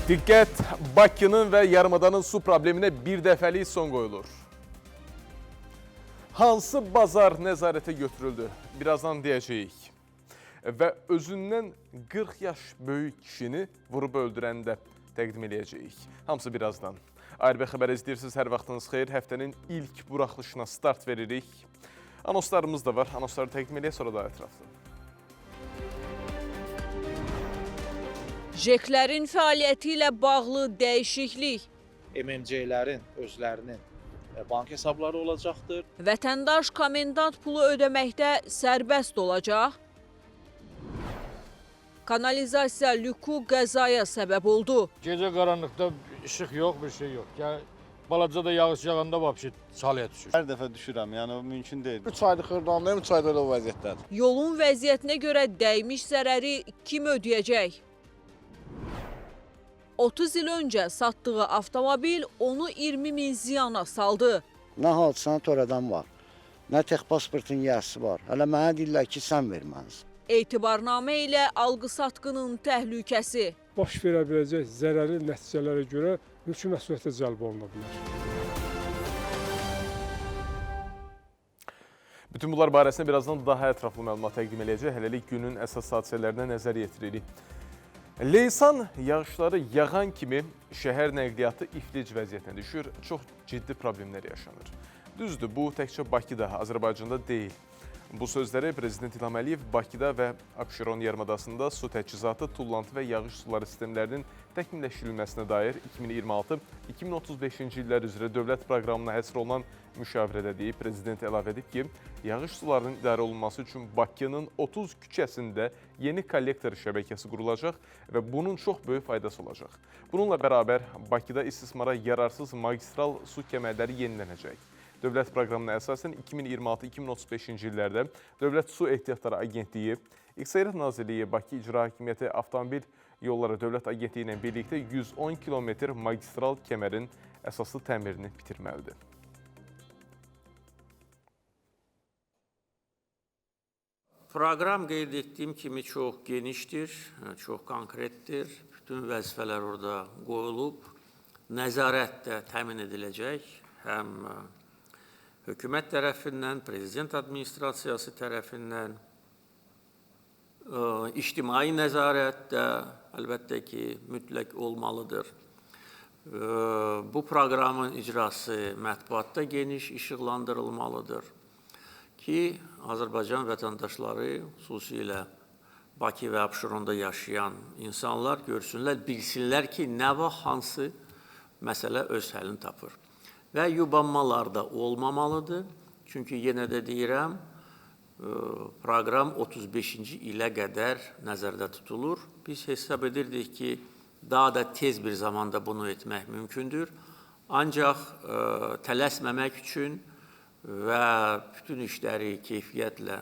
Diqqət! Bakının və yarımadanın su probleminə bir dəfəlik son qoyulur. Hansı bazar nəzarətə götürüldü? Birazdan deyəcəyik. Və özündən 40 yaş böyük kişini vurub öldürəni də təqdim eləyəcəyik. Hamısı birazdan. ARB xəbər izləyirsiniz. Hər vaxtınız xeyir. Həftənin ilk buraxılışına start veririk. Anonslarımız da var. Anonsları təqdim eləyək, sonra daha ətraflı. JEK-lərin fəaliyyəti ilə bağlı dəyişiklik. MMC-lərin özlərinin bank hesabları olacaqdır. Vətəndaş komendant pulu ödəməkdə sərbəst olacaq. Kanalizasiya lüku qəzaya səbəb oldu. Gecə qaranlıqda işıq yox, bir şey yox. Yəni balaca da yağış yağanda vəbşi çalıya düşür. Hər dəfə düşürəm, yəni o mümkün deyil. 3 aydır Xırdandayım, 3 aydır elə o vəziyyətdədir. Yolun vəziyyətinə görə dəymiş zərəri kim ödəyəcək? 30 il öncə satdığı avtomobil onu 20 min ziyana saldı. Nə hadisəni törədən var, nə texpasportun yiyəsi var. Hələ mənə deyirlər ki, sən verməlisən. Etibarnamə ilə alqı-satqının təhlükəsi. Baş verə biləcək zərərli nəticələrə görə mülki məsuliyyətə cəlb oluna bilər. Bütün bunlar barəsində birazdan daha ətraflı məlumat təqdim eləyəcək. Hələlik günün əsas hadisələrinə nəzər yetiririk. Leysan yağışları yağan kimi şəhər nəqliyyatı iflic vəziyyətinə düşür, çox ciddi problemlər yaşanır. Düzdür, bu təkcə Bakıda, Azərbaycanda deyil. Bu sözləri Prezident İlham Əliyev Bakıda və Abşeron yarımadasında su təchizatı, tullantı və yağış suları sistemlərinin təkmilləşdirilməsinə dair 2026-2035-ci illər üzrə dövlət proqramına həsr olunan müşavirədə deyib. Prezident əlavə edib ki, yağış sularının idarə olunması üçün Bakının 30 küçəsində yeni kollektor şəbəkəsi qurulacaq və bunun çox böyük faydası olacaq. Bununla bərabər Bakıda istismara yararsız magistral su kəmərləri yenilənəcək. Dövlət proqramına əsasən 2026-2035-ci illərdə Dövlət Su Ehtiyatları Agentliyi, İqtisadiyyat Nazirliyi, Bakı İcra Hakimiyyəti Avtomobil Yolları Dövlət Agentliyi ilə birlikdə 110 kilometr magistral kəmərin əsaslı təmirini bitirməlidir. Proqram qeyd etdiyim kimi çox genişdir, çox konkretdir. Bütün vəzifələr orada qoyulub. Nəzarət də təmin ediləcək. Həm hökumət tərəfindən, prezident administrasiyası tərəfindən, ictimai nəzarət də əlbəttə ki, mütləq olmalıdır. Bu proqramın icrası mətbuatda geniş işıqlandırılmalıdır ki, Azərbaycan vətəndaşları, xüsusilə Bakı və Abşeronda yaşayan insanlar görsünlər, bilsinlər ki, nə vaxt hansı məsələ öz həllini tapır. Və yubanmalar da olmamalıdır. Çünki yenə də deyirəm, proqram 35-ci ilə qədər nəzərdə tutulur. Biz hesab edirdik ki, daha da tez bir zamanda bunu etmək mümkündür. Ancaq tələsməmək üçün və bütün işləri keyfiyyətlə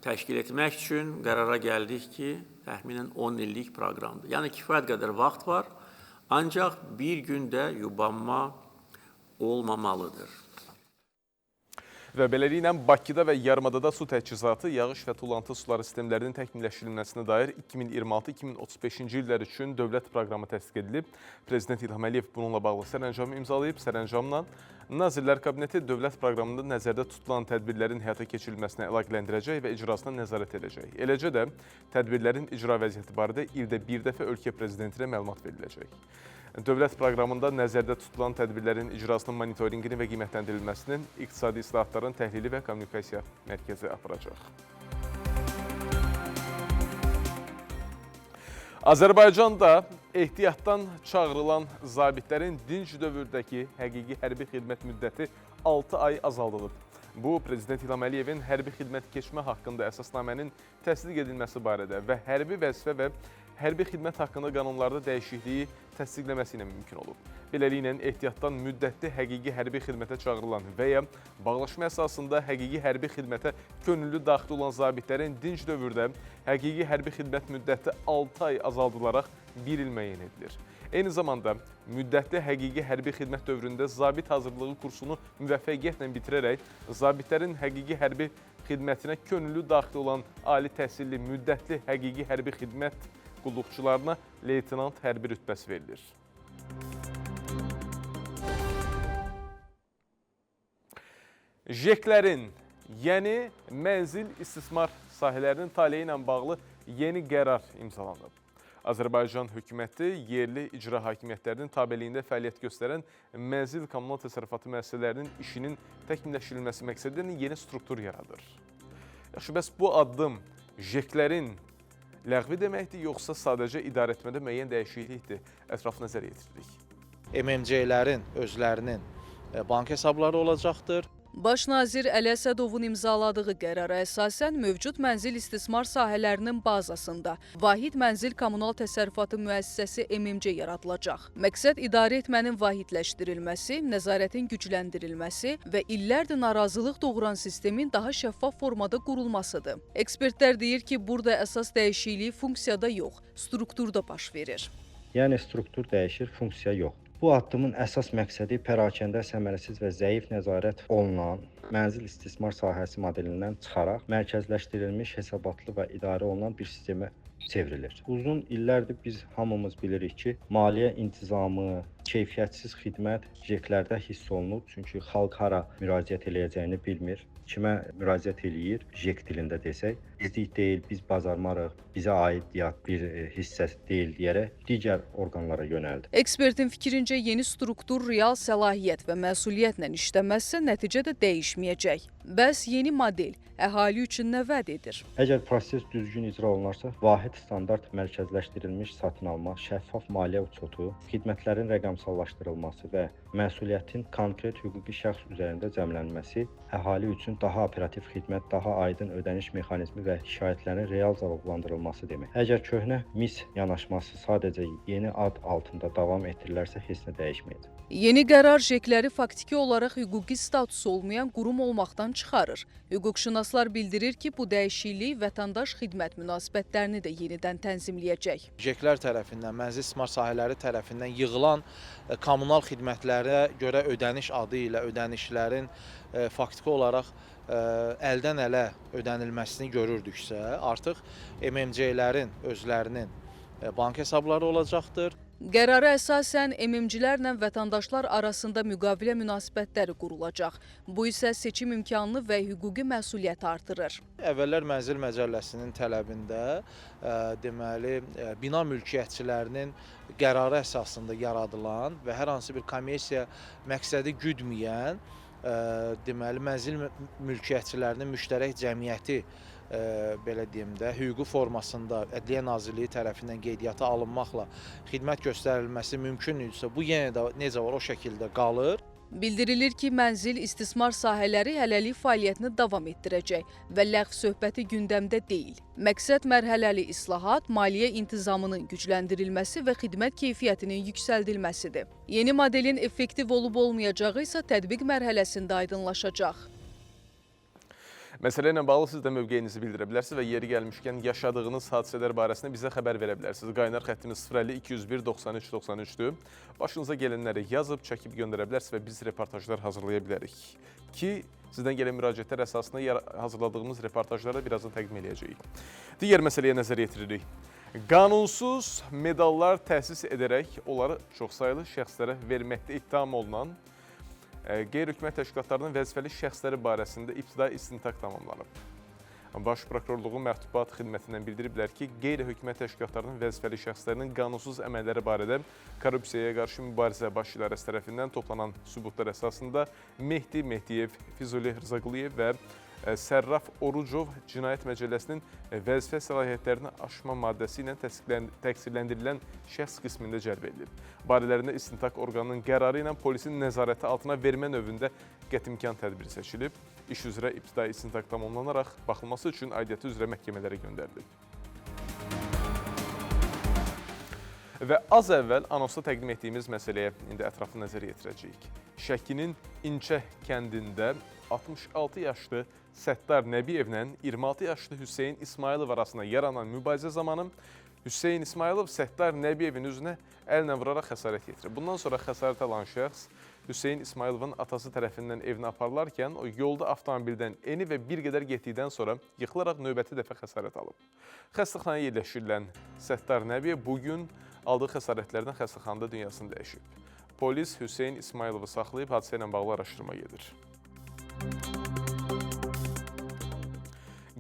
təşkil etmək üçün qərara gəldik ki, təxminən 10 illik proqramdır. Yəni, kifayət qədər vaxt var, ancaq bir gündə yubanma olmamalıdır. Və beləliklə Bakıda və yarımadada su təchizatı, yağış və tullantı suları sistemlərinin təkmilləşdirilməsinə dair 2026-2035-ci illər üçün dövlət proqramı təsdiq edilib. Prezident İlham Əliyev bununla bağlı sərəncamı imzalayıb. Sərəncamla Nazirlər Kabineti dövlət proqramında nəzərdə tutulan tədbirlərin həyata keçirilməsinə əlaqələndirəcək və icrasına nəzarət edəcək. Eləcə də tədbirlərin icra vəziyyəti barədə ildə bir dəfə ölkə prezidentinə məlumat veriləcək. Dövlət proqramında nəzərdə tutulan tədbirlərin icrasının monitorinqini və qiymətləndirilməsini İqtisadi İslahatların Təhlili və Kommunikasiya Mərkəzi aparacaq. Azərbaycanda ehtiyatdan çağırılan zabitlərin dinc dövrdəki həqiqi hərbi xidmət müddəti 6 ay azaldılıb. Bu, Prezident İlham Əliyevin hərbi xidmət keçmə haqqında əsasnamənin təsdiq edilməsi barədə və hərbi vəzifə və hərbi xidmət haqqında qanunlarda dəyişikliyi təsdiqləməsi ilə mümkün olub. Beləliklə, ehtiyatdan müddətli həqiqi hərbi xidmətə çağırılan və ya bağlaşma əsasında həqiqi hərbi xidmətə könüllü daxil olan zabitlərin dinc dövrdə həqiqi hərbi xidmət müddəti 6 ay azaldılaraq 1 il müəyyən edilir. Eyni zamanda müddətli həqiqi hərbi xidmət dövründə zabit hazırlığı kursunu müvəffəqiyyətlə bitirərək zabitlərin həqiqi hərbi xidmətinə könüllü daxil olan ali təhsilli müddətli həqiqi hərbi xidmət Qulluqçularına leytenant hərbi rütbəsi verilir. JEK-lərin, yəni mənzil istismar sahələrinin taleyi ilə bağlı yeni qərar imzalanıb. Azərbaycan hökuməti yerli icra hakimiyyətlərinin tabeliyində fəaliyyət göstərən mənzil kommunal təsərrüfatı müəssisələrinin işinin təkmilləşdirilməsi məqsədi ilə yeni struktur yaradır. Yaxşı, bəs bu addım JEK-lərin ləğvi deməkdir, yoxsa sadəcə idarəetmədə müəyyən dəyişiklikdir? Ətraflı nəzər yetiririk. MMC-lərin özlərinin bank hesabları olacaqdır. Baş nazir Əli Əsədovun imzaladığı qərara əsasən mövcud mənzil istismar sahələrinin bazasında Vahid Mənzil Kommunal Təsərrüfatı Müəssisəsi MMC yaradılacaq. Məqsəd idarə etmənin vahidləşdirilməsi, nəzarətin gücləndirilməsi və illərdir narazılıq doğuran sistemin daha şəffaf formada qurulmasıdır. Ekspertlər deyir ki, burada əsas dəyişiklik funksiyada yox, strukturda baş verir. Yəni struktur dəyişir, funksiya yox. Bu addımın əsas məqsədi pərakəndə, səmərəsiz və zəif nəzarət olunan mənzil istismar sahəsi modelindən çıxaraq mərkəzləşdirilmiş, hesabatlı və idarə olunan bir sistemə çevrilir. Uzun illərdir biz hamımız bilirik ki, maliyyə intizamı, keyfiyyətsiz xidmət JEK-lərdə hiss olunur. Çünki xalq hara müraciət eləyəcəyini bilmir. Kimə müraciət eləyir, JEK dilində desək, bizlik deyil, biz bacarmarıq, bizə aid bir hissə deyil deyərək digər orqanlara yönəldir. Ekspertin fikrincə yeni struktur real səlahiyyət və məsuliyyətlə işləməzsə nəticə də dəyişməyəcək. Bəs yeni model əhali üçün nə vəd edir? Əgər proses düzgün icra olunarsa, vahid standart mərkəzləşdirilmiş satın alma, şəffaf maliyyə uçotu, xidmətlərin rəqəmsallaşdırılması və məsuliyyətin konkret hüquqi şəxs üzərində cəmlənməsi əhali üçün daha operativ xidmət, daha aydın ödəniş mexanizmi və şikayətlərin real cavablandırılması demək. Əgər köhnə mis yanaşması sadəcə yeni ad altında davam etdirilərsə, heç nə dəyişməyəcək. Yeni qərar JEK-ləri faktiki olaraq hüquqi statusu olmayan qurum olmaqdan çıxarır. Hüquqşünaslar bildirir ki, bu dəyişiklik vətəndaş xidmət münasibətlərini də yenidən tənzimləyəcək. JEK-lər tərəfindən, mənzil istismar sahələri tərəfindən yığılan kommunal xidmətlərə görə ödəniş adı ilə ödənişlərin faktiki olaraq əldən ələ ödənilməsini görürdüksə, artıq MMC-lərin özlərinin bank hesabları olacaqdır. Qərara əsasən MMC-lərlə vətəndaşlar arasında müqavilə münasibətləri qurulacaq. Bu isə seçim imkanını və hüquqi məsuliyyəti artırır. Əvvəllər Mənzil Məcəlləsinin tələbində deməli bina mülkiyyətçilərinin qərarı əsasında yaradılan və hər hansı bir kommersiya məqsədi güdməyən deməli mənzil mülkiyyətçilərinin müştərək cəmiyyəti belə deyim də, hüquqi formasında Ədliyyə Nazirliyi tərəfindən qeydiyyata alınmaqla xidmət göstərilməsi mümkün idisə, bu yenə də necə var o şəkildə qalır. Bildirilir ki, mənzil istismar sahələri hələlik fəaliyyətini davam etdirəcək və ləğv söhbəti gündəmdə deyil. Məqsəd mərhələli islahat, maliyyə intizamının gücləndirilməsi və xidmət keyfiyyətinin yüksəldilməsidir. Yeni modelin effektiv olub-olmayacağı isə tətbiq mərhələsində aydınlaşacaq. Məsələ ilə bağlı siz də mövqeyinizi bildirə bilərsiniz və yeri gəlmişkən yaşadığınız hadisələr barəsində bizə xəbər verə bilərsiniz. Qaynar xəttimiz 050 201 93 93-dür. Başınıza gələnləri yazıb, çəkib göndərə bilərsiniz və biz reportajlar hazırlaya bilərik ki, sizdən gələn müraciətlər əsasında hazırladığımız reportajları birazdan təqdim eləyəcəyik. Digər məsələyə nəzər yetiririk. Qanunsuz medallar təsis edərək onları çoxsaylı şəxslərə verməkdə ittiham olunan qeyri-hökumət təşkilatlarının vəzifəli şəxsləri barəsində ibtidai istintaq tamamlanıb. Baş Prokurorluğun mətbuat xidmətindən bildiriblər ki, qeyri-hökumət təşkilatlarının vəzifəli şəxslərinin qanunsuz əməlləri barədə Korrupsiyaya qarşı mübarizə Baş İdarəsi tərəfindən toplanan sübutlar əsasında Mehdi Mehdiyev, Füzuli Rzaquliyev və Sərraf Orucov Cinayət Məcəlləsinin vəzifə səlahiyyətlərini aşma maddəsi ilə təqsirləndirilən şəxs qismində cəlb edilib. Barələrində istintaq orqanının qərarı ilə polisin nəzarəti altına vermə növündə qətimkan tədbiri seçilib. İş üzrə ibtidai istintaq tamamlanaraq baxılması üçün aidiyyəti üzrə məhkəmələrə göndərilib. Və az əvvəl anonsda təqdim etdiyimiz məsələyə indi ətraflı nəzər yetirəcəyik. Şəkinin İncə kəndində 66 yaşlı Səttar Nəbiyevlə 26 yaşlı Hüseyn İsmayılov arasında yaranan mübarizə zamanı Hüseyn İsmayılov Səttar Nəbiyevin üzünə əllə vuraraq xəsarət yetirib. Bundan sonra xəsarət alan şəxs Hüseyn İsmayılovun atası tərəfindən evinə aparılarkən o yolda avtomobildən eni və bir qədər getdikdən sonra yıxılaraq növbəti dəfə xəsarət alıb. Xəstəxanaya yerləşdirilən Səttar Nəbiyev bugün aldığı xəsarətlərdən xəstəxanada dünyasını dəyişib. Polis Hüseyn İsmayılovu saxlayıb hadisə ilə bağlı araşdırma gedir.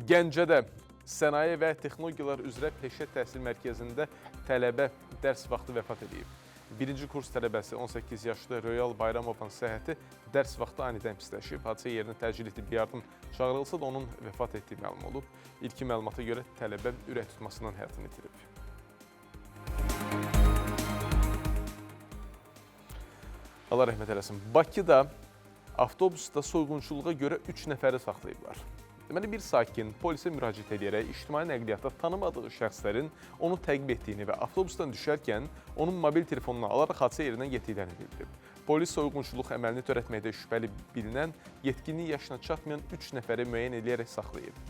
Gəncədə Sənaye və Texnologiyalar üzrə Peşə Təhsil Mərkəzində tələbə dərs vaxtı vəfat edib. Birinci kurs tələbəsi 18 yaşlı Royal Bayramovun səhhəti dərs vaxtı anidən pisləşib. Hadisə yerinə təcili tibbi yardım çağırılsa da onun vəfat etdiyi məlum olub. İlkin məlumata görə tələbə ürək tutmasından həyatını itirib. Allah rəhmət eləsin. Bakıda avtobusda soyğunçuluğa görə 3 nəfəri saxlayıblar. Deməli, bir sakin polisə müraciət edərək ictimai nəqliyyatda tanımadığı şəxslərin onu təqib etdiyini və avtobusdan düşərkən onun mobil telefonunu alaraq hadisə yerindən getdiklərini bildirib. Polis soyğunçuluq əməlini törətməkdə şübhəli bilinən yetkinlik yaşına çatmayan 3 nəfəri müəyyən edərək saxlayıb.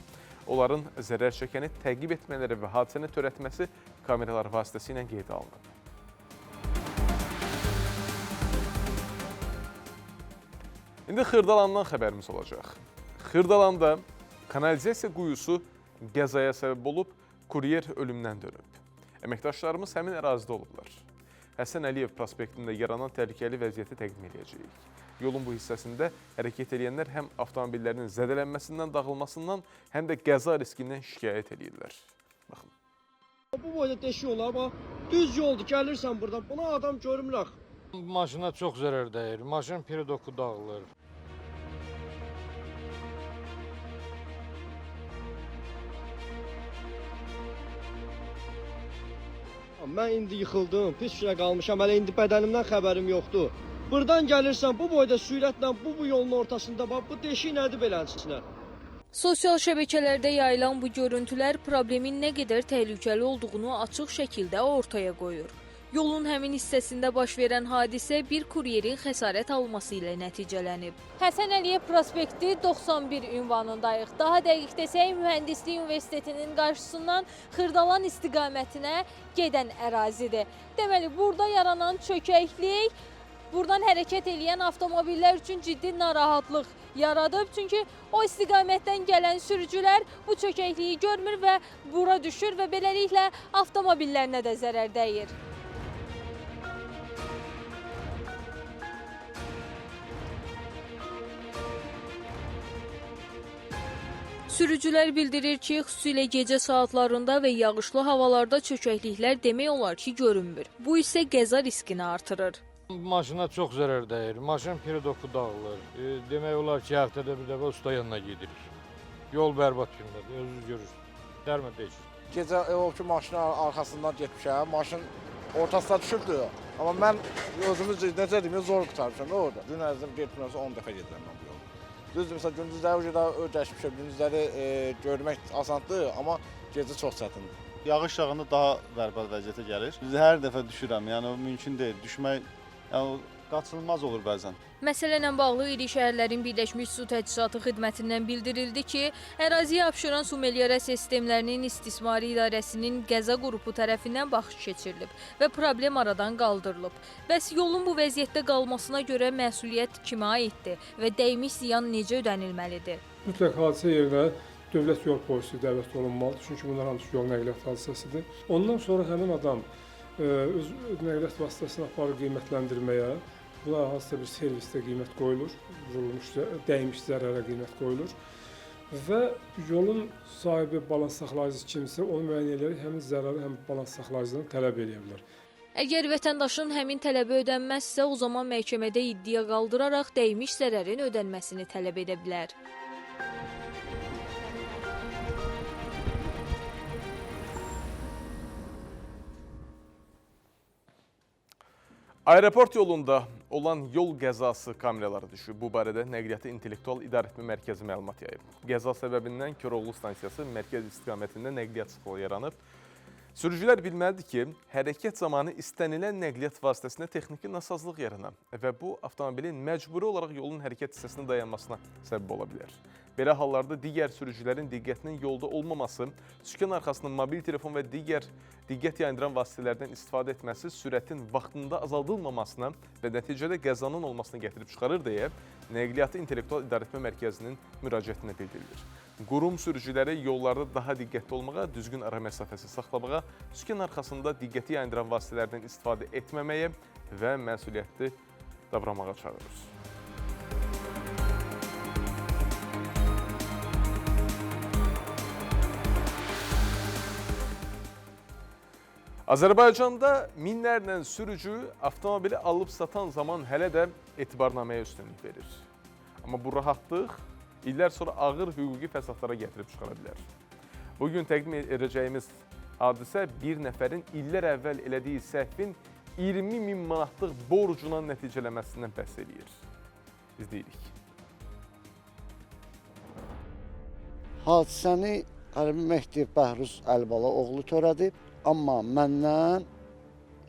Onların zərər çəkəni təqib etmələri və hadisəni törətməsi kameralar vasitəsilə qeydə alınıb. İndi Xırdalandan xəbərimiz olacaq. Xırdalanda kanalizasiya quyusu qəzaya səbəb olub, kuryer ölümdən dönüb. Əməkdaşlarımız həmin ərazidə olublar. Həsən Əliyev prospektində yaranan təhlükəli vəziyyəti təqdim edəcəyik. Yolun bu hissəsində hərəkət edənlər həm avtomobillərinin zədələnməsindən, dağılmasından, həm də qəza riskindən şikayət edirlər. Baxın. Bu boyda deşik olar, bax, düz yoldur, gəlirsən buradan, buna adam görmür axı. Maşına çox zərər dəyir, maşın peridoku dağılır. Mən indi yıxıldım, pis günə qalmışam, hələ indi bədənimdən xəbərim yoxdur. Buradan gəlirsən, bu boyda sürətlə, bu yolun ortasında, bax, bu deşik nədir beləsinə? Sosial şəbəkələrdə yayılan bu görüntülər problemin nə qədər təhlükəli olduğunu açıq şəkildə ortaya qoyur. Yolun həmin hissəsində baş verən hadisə bir kuryerin xəsarət alması ilə nəticələnib. Həsən Əliyev prospekti 91 ünvanındayıq. Daha dəqiq desək, Mühəndislik Universitetinin qarşısından Xırdalan istiqamətinə gedən ərazidir. Deməli, burada yaranan çökəklik buradan hərəkət eləyən avtomobillər üçün ciddi narahatlıq yaradıb. Çünki o istiqamətdən gələn sürücülər bu çökəkliyi görmür və bura düşür və beləliklə avtomobillərinə də zərər dəyir. Sürücülər bildirir ki, xüsusilə gecə saatlarında və yağışlı havalarda çökəkliklər demək olar ki, görünmür. Bu isə qəza riskini artırır. Maşına çox zərər dəyir, maşın peridoku dağılır. Demək olar ki, həftədə bir dəfə usta yanına gedirik. Yol bərbad gündədir, özünüz görürsünüz. Dərmə dəyişir. Gecə elə olub ki, maşının arxasından getmişəm, maşın ortasına düşübdür. Amma mən özümü necə deyim, zor qurtarmışam orada. Gün ərzində getmirəmsə 10 dəfə gedirəm mən bu yolu. Düzdür, məsələn, gündüzləri öyrəşmişəm, gündüzləri görmək asandır, amma gecə çox çətindir. Yağış yağanda daha bərbad vəziyyətə gəlir. Biz hər dəfə düşürəm, yəni mümkün deyil. Düşmək, yəni qaçılmaz olur bəzən. Məsələ ilə bağlı İri Şəhərlərin Birləşmiş Su Təchizatı Xidmətindən bildirildi ki, əraziyə Abşeron Su Meliorasiya Sistemlərinin İstismarı İdarəsinin qəza qrupu tərəfindən baxış keçirilib və problem aradan qaldırılıb. Bəs yolun bu vəziyyətdə qalmasına görə məsuliyyət kimə aiddir və dəymiş ziyan necə ödənilməlidir? Mütləq hadisə yerinə dövlət yol polisi dəvət olunmalıdır, çünki bunlar hamısı yol nəqliyyat hadisəsidir. Ondan sonra həmin adam öz nəqliyyat vasitəsini aparır qiymətləndirməyə. Buna hansısa bir servisdə qiymət qoyulur, vurulmuş, dəymiş zərərə qiymət qoyulur və yolun sahibi balans saxlayıcısı kimsə onu müəyyən edərək həmin zərəri həm balans saxlayıcıdan tələb eləyə bilər. Əgər vətəndaşın həmin tələbi ödənməzsə, o zaman məhkəmədə iddia qaldıraraq dəymiş zərərin ödənməsini tələb edə bilər. Aeroport yolunda olan yol qəzası kameraları düşüb. Bu barədə Nəqliyyatı İntellektual İdarəetmə Mərkəzi məlumat yayıb. Qəza səbəbindən Koroğlu stansiyası mərkəz istiqamətində nəqliyyat sıxlığı yaranıb. Sürücülər bilməlidir ki, hərəkət zamanı istənilən nəqliyyat vasitəsində texniki nasazlıq yarana və bu avtomobilin məcburi olaraq yolun hərəkət hissəsində dayanmasına səbəb ola bilər. Belə hallarda digər sürücülərin diqqətinin yolda olmaması, sükan arxasının mobil telefon və digər diqqət yayındıran vasitələrdən istifadə etməsi sürətin vaxtında azaldılmamasına və nəticədə qəzanın olmasına gətirib çıxarır deyə Nəqliyyatı İntellektual İdarəetmə Mərkəzinin müraciətində bildirilir. Qurum sürücüləri yollarda daha diqqətli olmağa, düzgün ara məsafəsi saxlamağa, sükan arxasında diqqəti yayındıran vasitələrdən istifadə etməməyə və məsuliyyətli davranmağa çağırır. Azərbaycanda minlərlə sürücü avtomobili alıb satan zaman hələ də etibarnaməyə üstünlük verir. Amma bu rahatlıq illər sonra ağır hüquqi fəsadlara gətirib çıxara bilər. Bugün təqdim edəcəyimiz hadisə bir nəfərin illər əvvəl elədiyi səhvin 20 min manatlıq borcuna nəticələməsindən bəhs eləyir. İzləyirik. Hadisəni Hərbi Mehdi Bəhruz Əlibala oğlu törədib, amma məndən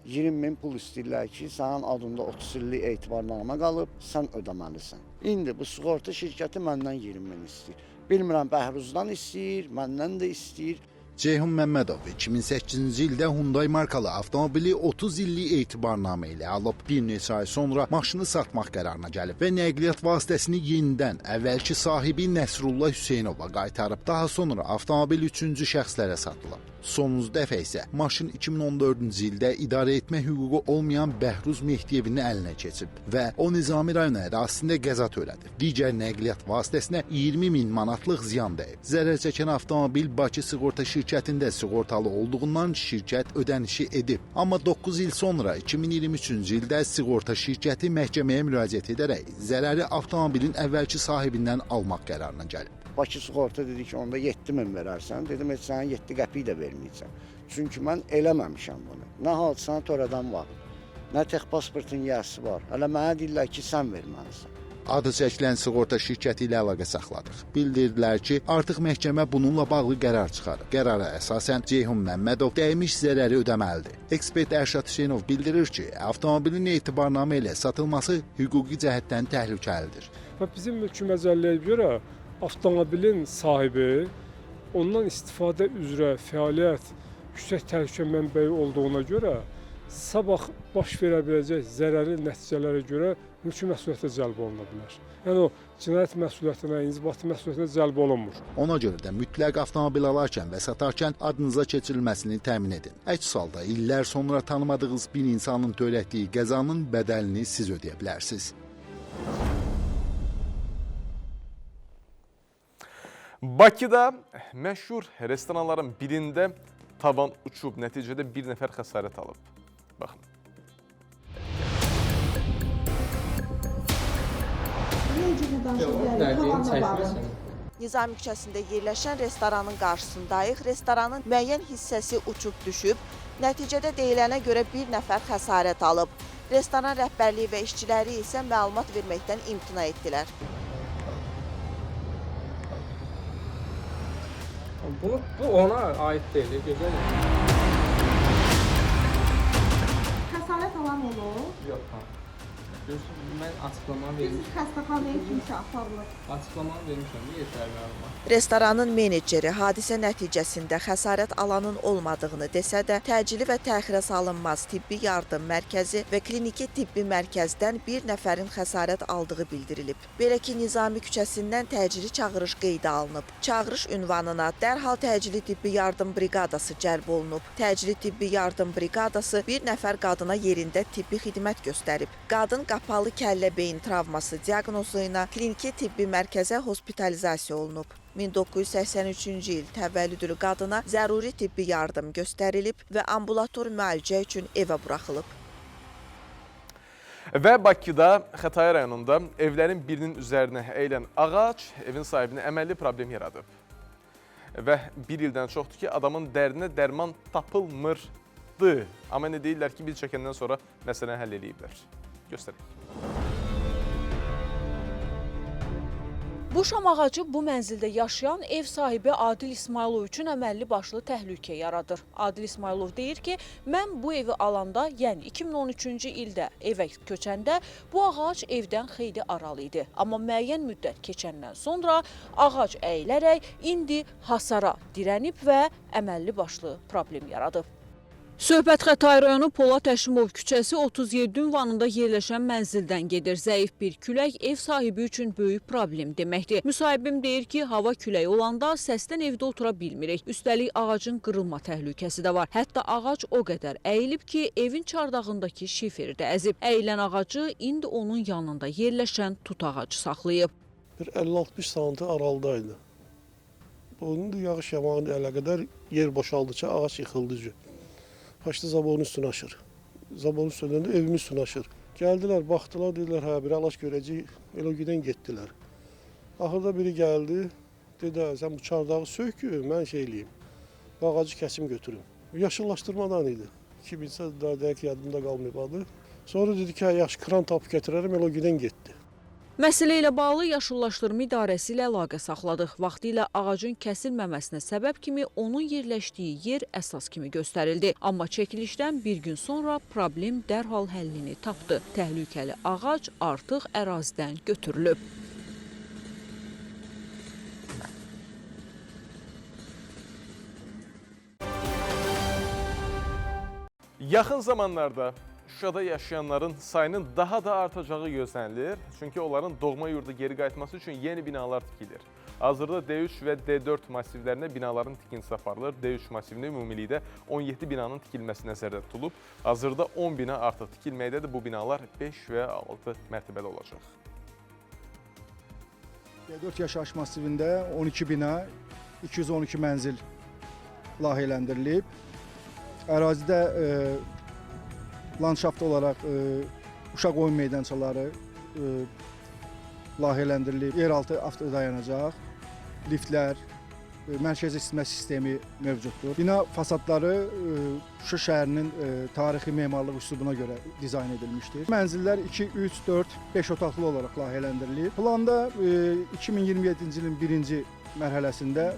20 min pul istəyirlər ki, sənin adında 30 illik etibarnamə qalıb, sən ödəməlisən. İndi bu sığorta şirkəti məndən 20 min istəyir. Bilmirəm Bəhruzdan istəyir, məndən də istəyir. Ceyhun Məmmədov 2008-ci ildə Hyundai markalı avtomobili 30 illik etibarnamə ilə alıb. Bir neçə ay sonra maşını satmaq qərarına gəlib və nəqliyyat vasitəsini yenidən əvvəlki sahibi Nəsrullah Hüseynova qaytarıb. Daha sonra avtomobil üçüncü şəxslərə satılıb. Sonuncu dəfə isə maşın 2014-cü ildə idarə etmə hüququ olmayan Bəhruz Mehdiyevin əlinə keçib və o Nizami rayon ərazisində qəza törədib. Digər nəqliyyat vasitəsinə 20 min manatlıq ziyan dəyib. Zərər çəkən avtomobil Bakı Sığorta şirkətində sığortalı olduğundan şirkət ödənişi edib. Amma 9 il sonra 2023-cü ildə sığorta şirkəti məhkəməyə müraciət edərək zərəri avtomobilin əvvəlki sahibindən almaq qərarına gəlib. Bakı Sığorta dedi ki, onda 7 min verərsən. Dedim, heç sənə 7 qəpik də verməyəcəm. Çünki mən eləməmişəm bunu. Nə hadisəni törədən var, nə texpasportun yiyəsi var. Hələ mənə deyirlər ki, sən verməlisən. Adı çəkilən sığorta şirkəti ilə əlaqə saxladıq. Bildirdilər ki, artıq məhkəmə bununla bağlı qərar çıxarıb. Qərara əsasən Ceyhun Məmmədov dəymiş zərəri ödəməlidir. Ekspert Ərşad Hüseynov bildirir ki, avtomobilin etibarnamə ilə satılması hüquqi cəhətdən təhlükəlidir. Və bizim mülki məcəlləyə görə avtomobilin sahibi ondan istifadə üzrə fəaliyyət yüksək təhlükə mənbəyi olduğuna görə sabah baş verə biləcək zərərli nəticələrə görə mülki məsuliyyətə cəlb oluna bilər. Yəni o cinayət məsuliyyətinə, inzibati məsuliyyətinə cəlb olunmur. Ona görə də mütləq avtomobil alarkən və satarkən adınıza keçirilməsini təmin edin. Əks halda illər sonra tanımadığınız bir insanın törətdiyi qəzanın bədəlini siz ödəyə bilərsiniz. Bakıda məşhur restoranların birində tavan uçub, nəticədə bir nəfər xəsarət alıb. Baxın. Nizami küçəsində yerləşən restoranın qarşısındayıq. Restoranın müəyyən hissəsi uçub düşüb. Nəticədə deyilənə görə bir nəfər xəsarət alıb. Restoran rəhbərliyi və işçiləri isə məlumat verməkdən imtina etdilər. Bu ona aid deyil, gözəl. Xəsarət alan olub? Yox, ha. Görürsünüz, mən açıqlamanı vermişəm. Siz xəstəxanaya kimsə aparılır? Açıqlamanı vermişəm, yetər məlumat. Restoranın meneceri hadisə nəticəsində xəsarət alanın olmadığını desə də, təcili və təxirə salınmaz tibbi yardım mərkəzi və kliniki tibbi mərkəzdən bir nəfərin xəsarət aldığı bildirilib. Belə ki, Nizami küçəsindən təcili çağırış qeydə alınıb. Çağırış ünvanına dərhal təcili tibbi yardım briqadası cəlb olunub. Təcili tibbi yardım briqadası bir nəfər qadına yerində tibbi xidmət göstərib. Qadın qapalı kəllə beyin travması diaqnozu ilə kliniki tibbi mərkəzə hospitalizasiya olunub. 1983-cü il təvəllüdlü qadına zəruri tibbi yardım göstərilib və ambulator müalicə üçün evə buraxılıb. Və Bakıda Xətai rayonunda evlərin birinin üzərinə əyilən ağac evin sahibinə əməlli problem yaradıb. Və bir ildən çoxdur ki, adamın dərdinə dərman tapılmırdı. Amma nə deyirlər ki, bir çəkəndən sonra məsələni həll eləyiblər. Göstərək. Bu şam ağacı bu mənzildə yaşayan ev sahibi Adil İsmayılov üçün əməlli başlı təhlükə yaradır. Adil İsmayılov deyir ki, mən bu evi alanda, yəni 2013-cü ildə evə köçəndə bu ağac evdən xeyli aralı idi. Amma müəyyən müddət keçəndən sonra ağac əyilərək indi hasara dirənib və əməlli başlı problem yaradıb. Söhbət Xətai rayonu Polad Həşimov küçəsi 37 ünvanında yerləşən mənzildən gedir. Zəif bir külək ev sahibi üçün böyük problem deməkdir. Müsahibim deyir ki, hava küləyi olanda səsdən evdə otura bilmirik. Üstəlik ağacın qırılma təhlükəsi də var. Hətta ağac o qədər əyilib ki, evin çardağındakı şiferi də əzib. Əyilən ağacı indi onun yanında yerləşən tut ağacı saxlayıb. Bir 50-60 santı aralıdaydı. Onun da yağış yağmağına əlaqədar yer boşaldıqca ağac yıxıldıca. Başda zaborun üstünə aşır. Zaborun üstündən də evimin üstünə aşır. Gəldilər, baxdılar, dedilər, hə, bir əlac görəcəyik. Elə o gündən getdilər. Axırda biri gəldi, dedi, hə, sən bu çardağı sök ki, mən şey eləyim, bu ağacı kəsim götürüm. Yaşıllaşdırmadan idi. Kiminsə daha dəqiq yadımda qalmayıb adı. Sonra dedi ki, hə, yaxşı, kran tapıb gətirərəm, elə o gündən getdi. Məsələ ilə bağlı Yaşıllaşdırma İdarəsi ilə əlaqə saxladıq. Vaxtilə ağacın kəsilməməsinə səbəb kimi onun yerləşdiyi yer əsas kimi göstərildi. Amma çəkilişdən bir gün sonra problem dərhal həllini tapdı. Təhlükəli ağac artıq ərazidən götürülüb. Yaxın zamanlarda Şuşada yaşayanların sayının daha da artacağı gözlənilir. Çünki onların doğma yurda geri qayıtması üçün yeni binalar tikilir. Hazırda D3 və D4 masivlərinə binaların tikintisi aparılır. D3 masivində ümumilikdə 17 binanın tikilməsi nəzərdə tutulub. Hazırda 10 bina artıq tikilməkdədir. Bu binalar 5 və 6 mərtəbəli olacaq. D4 yaşayış masivində 12 bina, 212 mənzil layihələndirilib. Ərazidə landşaft olaraq uşaq oyun meydançaları layihələndirilib, yeraltı avtodayanacaq, liftlər, mərkəzi isitmə sistemi mövcuddur. Bina fasadları Şuşa şəhərinin tarixi memarlıq üslubuna görə dizayn edilmişdir. Mənzillər 2, 3, 4, 5 otaqlı olaraq layihələndirilib. Planda 2027-ci ilin birinci mərhələsində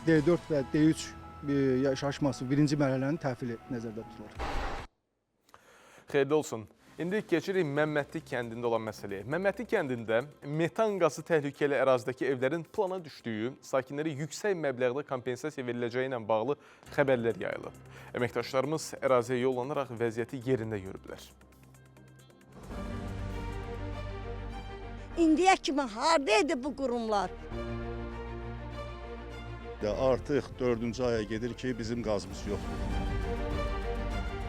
D4 və D3 yaşayış masivi birinci mərhələnin təhvili nəzərdə tutulur. Xeyirli olsun. İndi keçirik Məmmədli kəndində olan məsələyə. Məmmədli kəndində metan qazı təhlükəli ərazidəki evlərin plana düşdüyü, sakinlərə yüksək məbləğdə kompensasiya veriləcəyi ilə bağlı xəbərlər yayılıb. Əməkdaşlarımız əraziyə yollanaraq vəziyyəti yerində görüblər. İndiyə kimi harada idi bu qurumlar? Artıq 4-cü aya gedir ki, bizim qazımız yoxdur.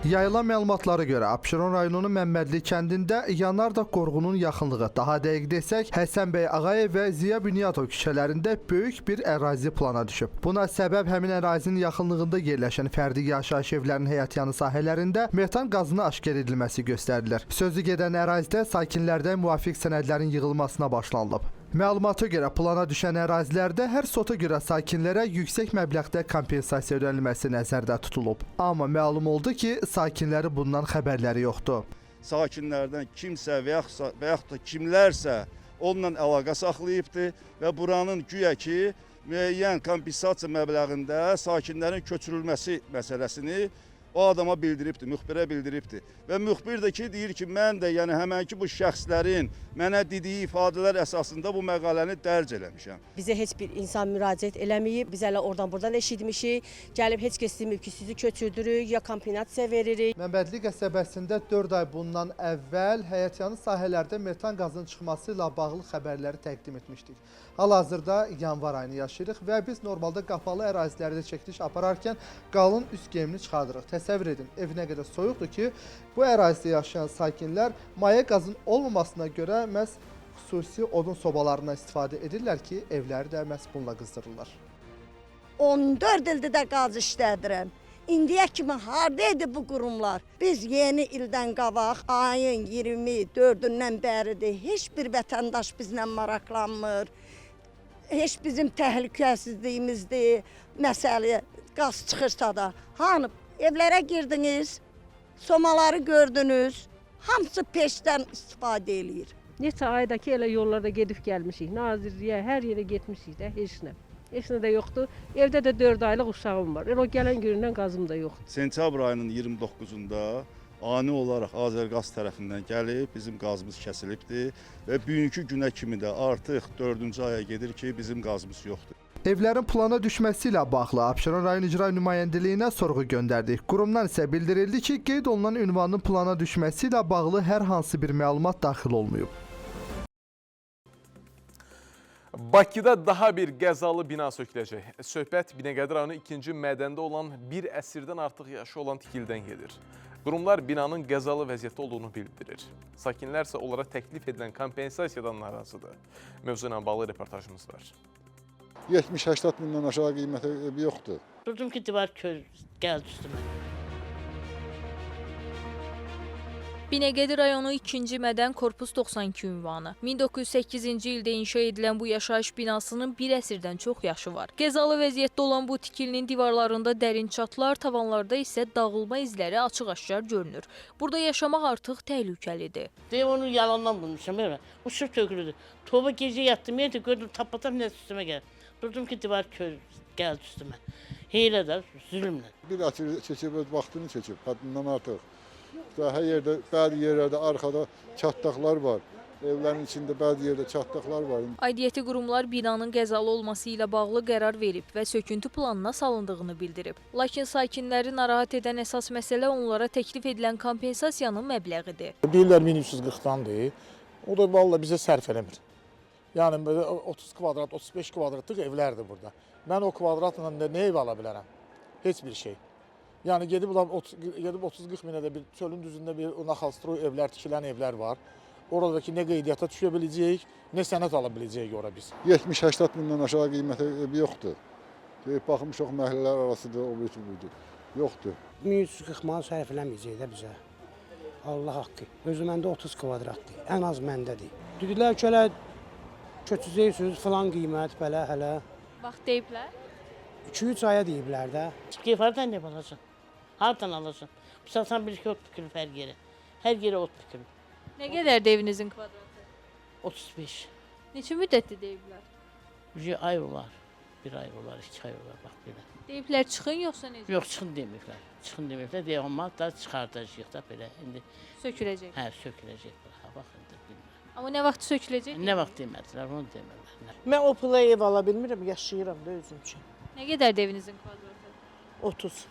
Yayılan məlumatlara görə Abşeron rayonunun Məmmədli kəndində Yanardağ qorğunun yaxınlığı, daha dəqiq desək, Həsən bəy Ağayev və Ziya Bünyadov küçələrində böyük bir ərazi plana düşüb. Buna səbəb həmin ərazinin yaxınlığında yerləşən fərdi yaşayış evlərinin həyətyanı sahələrində metan qazını aşkar edilməsi göstərilir. Sözü gedən ərazidə sakinlərdən müvafiq sənədlərin yığılmasına başlanılıb. Məlumata görə plana düşən ərazilərdə hər sota görə sakinlərə yüksək məbləğdə kompensasiya ödənilməsi nəzərdə tutulub. Amma məlum oldu ki, sakinləri bundan xəbərləri yoxdur. Sakinlərdən kimsə və yaxud da kimlərsə onunla əlaqə saxlayıbdır və buranın güya ki, müəyyən kompensasiya məbləğində sakinlərin köçürülməsi məsələsini o adama bildiribdir, müxbirə bildiribdir. Və müxbir də ki, deyir ki, mən də yəni həmənki bu şəxslərin mənə dediyi ifadələr əsasında bu məqaləni dərc eləmişəm. Bizə heç bir insan müraciət eləməyib, biz hələ oradan buradan eşitmişik. Gəlib heç kəs deməyib ki, sizi köçürdürük, ya kompensasiya veririk. Məmmədli qəsəbəsində 4 ay bundan əvvəl həyətyanı sahələrdə metan qazının çıxması ilə bağlı xəbərləri təqdim etmişdik. Hal-hazırda yanvar ayını yaşayırıq və biz normalda qapalı ərazilərdə çəkiliş apararkən qalın üst geyimini çıxardırıq. Təsəvvür edin, ev nə qədər soyuqdur ki, bu ərazidə yaşayan sakinlər maye qazın olmamasına görə məhz xüsusi odun sobalarından istifadə edirlər ki, evləri də məhz bununla qızdırırlar. 14 ildir də qaz işlədirəm. İndiyə kimi harada idi bu qurumlar? Biz yeni ildən qabaq, ayın 24-ündən bəridir. Heç bir vətəndaş bizlə maraqlanmır. Heç bizim təhlükəsizliyimizdir. Məsələ qaz çıxırsa da. Hanı evlərə girdiniz, somaları gördünüz, hamısı peşdən istifadə eləyir. Neçə ayda ki elə yollarda gedib gəlmişik. Nazirliyə, hər yerə getmişik də, heç nə. Heç nə də yoxdur. Evdə də 4 aylıq uşağım var. Elə o gələn günündən qazım da yoxdur. Sentyabr ayının 29-da ani olaraq Azərqaz tərəfindən gəlib bizim qazımız kəsilibdir və bugünkü günə kimi də artıq 4-cü aya gedir ki, bizim qazımız yoxdur. Evlərin plana düşməsi ilə bağlı Abşeron rayon İcra Nümayəndəliyinə sorğu göndərdik. Qurumdan isə bildirildi ki, qeyd olunan ünvanın plana düşməsi ilə bağlı hər hansı bir məlumat daxil olmayıb. Bakıda daha bir qəzalı bina söküləcək. Söhbət Binəqədi rayonu 2-ci mədəndə olan bir əsrdən artıq yaşı olan tikilidən gedir. Qurumlar binanın qəzalı vəziyyətdə olduğunu bildirir. Sakinlər isə onlara təklif edilən kompensasiyadan narazıdır. Mövzu ilə bağlı reportajımız var. 70-80 mindən aşağı qiymətə ev yoxdur. Durdum ki, divar gəldi üstümə. Binəqədi rayonu 2-ci Mədən Korpus 92 ünvanı. 1908-ci ildə inşa edilən bu yaşayış binasının bir əsrdən çox yaşı var. Qəzalı vəziyyətdə olan bu tikilinin divarlarında dərin çatlar, tavanlarda isə dağılma izləri açıq-aşkar görünür. Burada yaşamaq artıq təhlükəlidir. Deyim, onu yalandan bulmuşam, elə. Uçub tökülürdü. Tova gecə yatdım yerdə, gördüm tappatam nə üstümə gəlir. Durdum ki, divar gəldi üstümə. Heylə də, zülmlə. Bir əsr keçib, öz vaxtını keçib, həddindən artıq. Hər yerdə, bəzi yerlərdə arxada çatlaqlar var. Evlərin içində bəzi yerdə çatlaqlar var. Aidiyyəti qurumlar binanın qəzalı olması ilə bağlı qərar verib və söküntü planına salındığını bildirib. Lakin sakinləri narahat edən əsas məsələ onlara təklif edilən kompensasiyanın məbləğidir. Deyirlər 1340-dandır. O da vallah bizə sərf eləmir. Yəni 30 kvadrat, 35 kvadratlıq evlərdir burada. Mən o kvadratla nə ev ala bilərəm? Heç bir şey. Yəni gedib 30-40 minə də bir çölün düzündə bir naxalstroy evlər, tikilən evlər var. Oradakı nə qeydiyyata düşə biləcəyik, nə sənəd ala biləcəyik ora biz. 70-80 mindən aşağı qiymətə ev yoxdur. Deyib, baxmışıq məhəllələr arasıdır, o bir budur. Yoxdur. 1340 manat sərf eləməyəcək də bizə. Allah haqqı. Özü məndə 30 kvadratdır. Ən az məndədir. Dedilər ki, hələ köçəcəksiniz filan qiymət, belə hələ. Vaxt deyiblər? 2-3 aya deyiblər də. Ev hardan ev alacaq? Hardan alacaq? Məsələn, bir ki, ot bükülüb hər yerə. Hər yerə ot bükülüb. Nə qədərdir evinizin kvadratı? 35. Neçə müddətdir deyiblər? Bir ay olar, bir ay olar, 2 ay olar, bax belə. Deyiblər çıxın yoxsa necə? Yox, çıxın deməyiblər. Çıxın deməyiblər, deyək, amma da çıxardacaq da belə. İndi söküləcək. Hə, söküləcək. Bax, indi bilmirəm. Amma nə vaxt söküləcək? Nə vaxt demədilər, onu demədilər. Mən o pula ev ala bilmirəm, yaşayıram da özüm üçün. Nə qədərdir evinizin kvadratı? 30.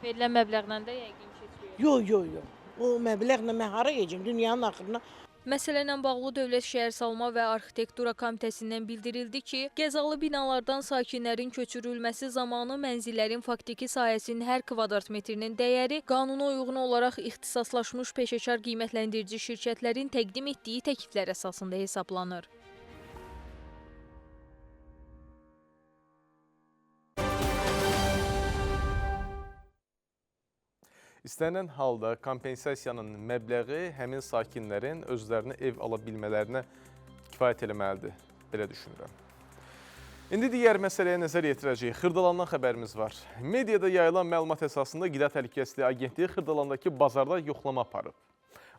Verilən məbləğlə də yəqin keçmiyor. Yox, yox, yox. O məbləğlə mən hara gedəcəm? Dünyanın axırına. Məsələ ilə bağlı Dövlət Şəhərsalma və Arxitektura Komitəsindən bildirildi ki, qəzalı binalardan sakinlərin köçürülməsi zamanı mənzillərin faktiki sahəsinin hər kvadrat metrinin dəyəri qanuna uyğun olaraq ixtisaslaşmış peşəkar qiymətləndirici şirkətlərin təqdim etdiyi təkliflər əsasında hesablanır. İstənilən halda kompensasiyanın məbləği həmin sakinlərin özlərinə ev ala bilmələrinə kifayət eləməlidir, belə düşünürəm. İndi digər məsələyə nəzər yetirəcəyik. Xırdalandan xəbərimiz var. Mediada yayılan məlumat əsasında Qida Təhlükəsizliyi Agentliyi Xırdalandakı bazarda yoxlama aparıb.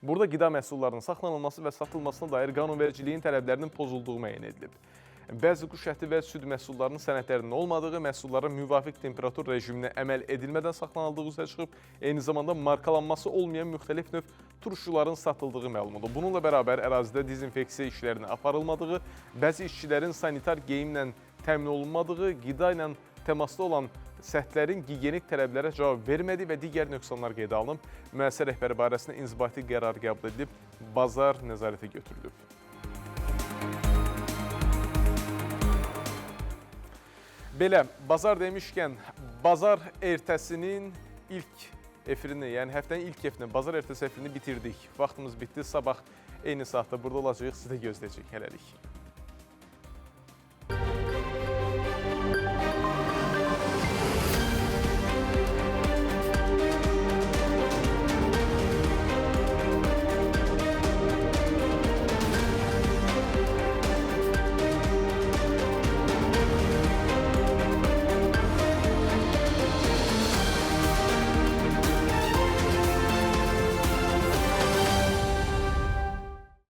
Burada qida məhsullarının saxlanılması və satılmasına dair qanunvericiliyin tələblərinin pozulduğu müəyyən edilib. Bəzi quş əti və süd məhsullarının sənədlərinin olmadığı, məhsullara müvafiq temperatur rejiminə əməl edilmədən saxlanıldığı üzə çıxıb, eyni zamanda markalanması olmayan müxtəlif növ turşuların satıldığı məlum oldu. Bununla bərabər ərazidə dezinfeksiya işlərinin aparılmadığı, bəzi işçilərin sanitar geyimlə təmin olunmadığı, qida ilə təmasda olan səthlərin gigiyenik tələblərə cavab vermədiyi və digər nöqsanlar qeydə alınıb. Müəssisə rəhbəri barəsində inzibati qərar qəbul edilib, bazar nəzarətə götürülüb. Belə, bazar demişkən, bazar ertəsinin ilk efirini, yəni həftənin ilk efirini, bazar ertəsi efirini bitirdik. Vaxtımız bitdi, sabah eyni saatda burada olacağıq, sizi də gözləyəcək. Hələlik.